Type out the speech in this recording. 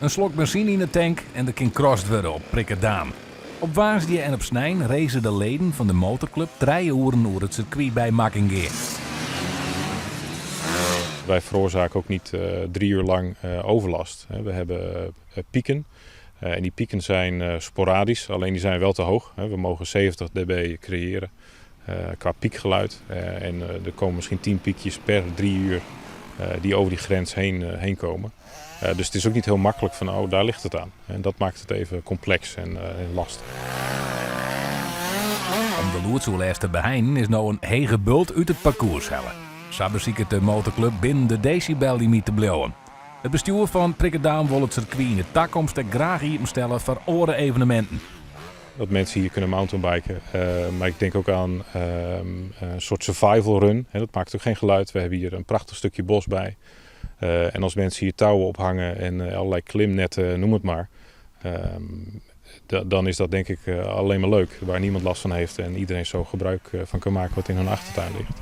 In slok benzine yn de tank en der kin crossed wurde op Prikkedaam. Op woansdei en op snein race de leden fan de motorklup 3 oeren oer it sirkwy by Makkingea. Wij veroorzaken ook niet 3 uur lang overlast. We hebben pieken. En die pieken zijn sporadisch, alleen die zijn wel te hoog. We mogen 70 dB creëren qua piekgeluid. En er komen misschien 10 piekjes per 3 uur die over die grens heen komen. Dus het is ook niet heel makkelijk van, oh, daar ligt het aan. En dat maakt het even complex en lastig. Om de lûdsoerlêst te beheinen is no in hege bult út it parkoers helle. Sa besiket de motorklup binnen de desibellimyt te bliuwen. It bestjoer fan Prikkedaam wol it sirkwy yn de takomst ek graach iepenstelle foar oare eveneminten. Dat mensen hier kunnen mountainbiken. Maar ik denk ook aan een soort survival run. Hè, dat maakt ook geen geluid. We hebben hier een prachtig stukje bos bij. En als mensen hier touwen ophangen en allerlei klimnetten, noem het maar. Dan is dat, denk ik, alleen maar leuk. Waar niemand last van heeft en iedereen zo gebruik van kan maken wat in hun achtertuin ligt.